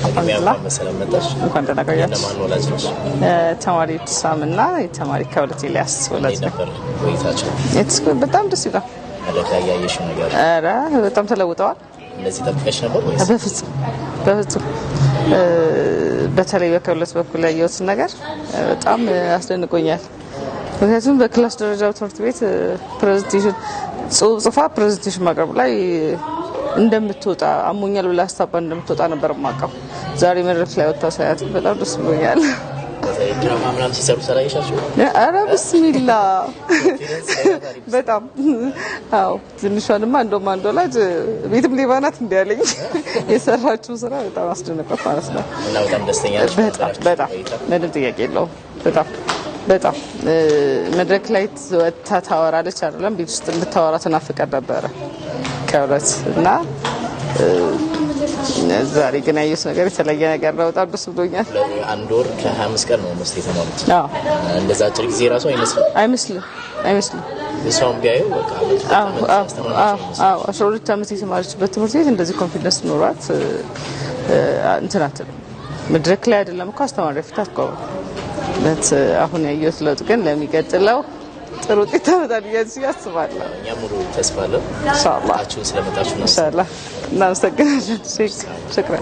በቅድሚያ እንኳን በሰላም መጣሽ። እንኳን ደህና ቆያችሁ። የእነማን ወላጅ ነሽ? ተማሪ ሳም እና የተማሪ ከሁለት ኤልያስ ወላጅ እንዴት ነኝ። ነበር ቆይታቸው? በጣም ደስ ይላል። መድረክ ላይ ያየሽው ነገር? ኧረ በጣም ተለውጠዋል። እንደዚህ ጠብቀሽ ነበር ወይስ? በፍጹም በፍጹም። በተለይ በከሁለት በኩል ያየሁትን ነገር በጣም አስደንቆኛል። ምክንያቱም በ class ደረጃ ትምህርት ቤት presentation ጽሁፍ ጽፋ presentation ማቅረብ ላይ እንደምትወጣ፣ አሞኛል ብላ አስታባ እንደምትወጣ ነበር የማውቀው። ዛሬ መድረክ ላይ ወጥታ ሳያት በጣም ደስ ብሎኛል። በተለይ ድራማ ምናምን ሲሰሩ ስላየሻቸው? ኧረ ብስሚላ፣ በጣም አዎ። ትንሿንማ እንደውም አንድ ወላጅ ቤትም ሌባ ናት እንዲ ያለኝ፣ የሰራችው ስራ በጣም አስደንቆት ማለት ነው። እና በጣም ደስተኛ ነሽ? በጣም በጣም፣ ምንም ጥያቄ የለውም። በጣም በጣም። መድረክ ላይ ወጥታ ታወራለች አይደለም፣ ቤት ውስጥ እንድታወራ ትናፍቀን ነበረ ከሁለት። እና ዛሬ ግን ያየሁት ነገር የተለየ ነገር ነው። በጣም ደስ ብሎኛል። 1 ወር ከ25 ቀን ነው almost የተማሩት። አዎ። እንደዛ አጭር ጊዜ ራሱ አይመስልም። አይመስልም አይመስልም። እሷም ቢያዩ በቃ አመት 2 አመት ያስተማርናቸው ይመስላል። አዎ፣ 12 ዓመት የተማረችበት ትምህርት ቤት እንደዚህ confidence ኖሯት እንትን አትልም። መድረክ ላይ አይደለም እኮ አስተማሪ ፊት አትቆምም። በት አሁን ያየሁት ለውጥ ግን ለሚቀጥለው ጥሩ ውጤት ታመጣለች ብዬ አስባለሁ። እኛም ሙሉ ተስፋ አለን። ኢንሻአላህ። ችሁ ስለመጣችሁ ነው። ኢንሻአላህ፣ እናመሰግናለን። شكرا።